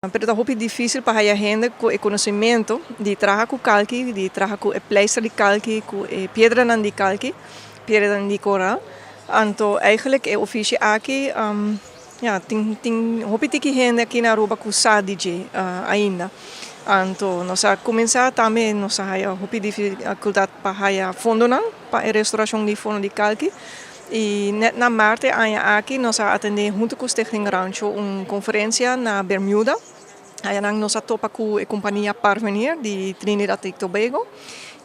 Pero ta hopi dificil pa haya hende cu e conocimento di traha cu kalki, di traha cu e pleister di kalki, cu e piedranan di kalki, piedranan di coral. Anto eigenlijk e ofishi aki, ja, tin hopi tiki hende aki na Aruba cu sa di dje ainda. Anto nos a cuminsa tambe, nos a haya hopi dificultad pa haya fondonan pa e restauracion di forno di kalki. Y net na maart e aña aki nos a atende hunto cu Stichting Rancho un conferencia na Bermuda. Ayanan nos a topa cu e compania Parvenir di Trinidad y Tobago.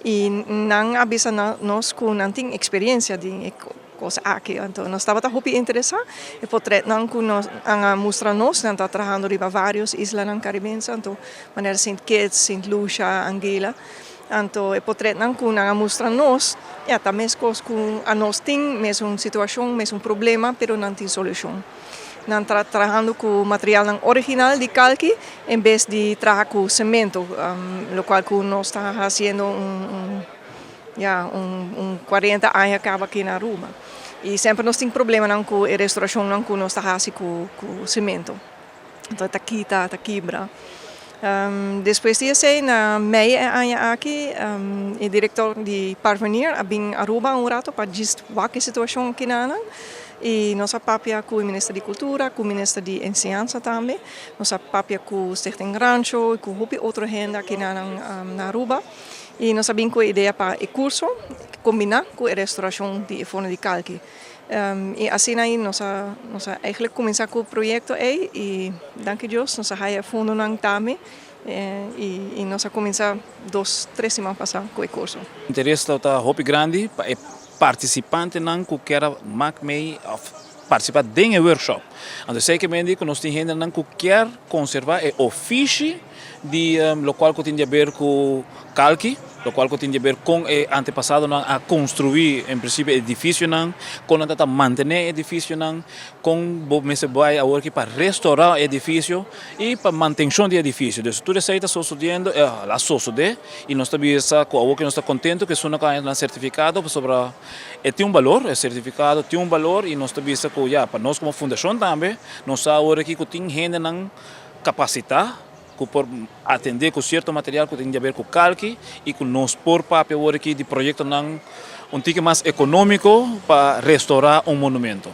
Y nan a bisa nos cu nan tin experiencia di cos aki. Anto nos tabata hopi interesa. E portretnan cu nos a mustra nos, nan ta trahando riba varios islanan Caribense, anto manera St. Kitts, St. Lucia, Anguilla. Anto e portretnan cu nan a mustra nos, ja, ta mescos cu anos tin, mesun situacion, mesun problema, pero nan tin solucion. Nan ta trahando cu materialnan original di kalki en bes di traha cu cemento, locual cu nos ta haciendo ja, un 40 aña caba aki na Aruba. Y semper nos tin problemanan cu e restauracionnan cu nos ta haci cu cemento. Anto ta kita, ta kibra. Despues di esey, na mei e aña aki, e director di Parvenir a bin Aruba un rato pa just wak e situacion aki nan. Y nos a papia cu e minister di Cultura, cu e minister di Enseñansa tambe. Nos a papia cu Stichting Rancho, cu hopi otro hende aki na Aruba. Y nos a bin cu e idea pa e curso combina cu e restauracion di forno di kalki. Y asina ey nos a eigenlijk cuminsa cu e proyecto ey y danki Dios nos a haya fondonan tambe y nos a cuminsa 2, 3 siman pasa cu e curso. Interes ta hopi grandi pa e participantenan cu kier maak mee of participa den e workshop. Anto zekermente cu nos tin hendenan cu kier conserva e ofishi di locual cu tin di haber cu kalki, locual cu tin di haber cu e antepasadonan a construi en principio edificionan, con nan ta mantene edificionan, con bo mester bay awor pa restaura edificio y pa mantencion di edificio. Dus tur esey ta sucediendo, a sucede y nos tambe ta cu nos ta contento cu esunnan cu a certificado sobre e tin un balor, e certificado tin un balor y nos tambe cu ja, pa nos como fundacion tambe, nos sa awor aki cu tin hendenan capacita cu por atende cu cierto material cu tin di haber cu kalki y cu nos por papia awor aki di proyectonan un tiki mas economico pa restaura un monumento.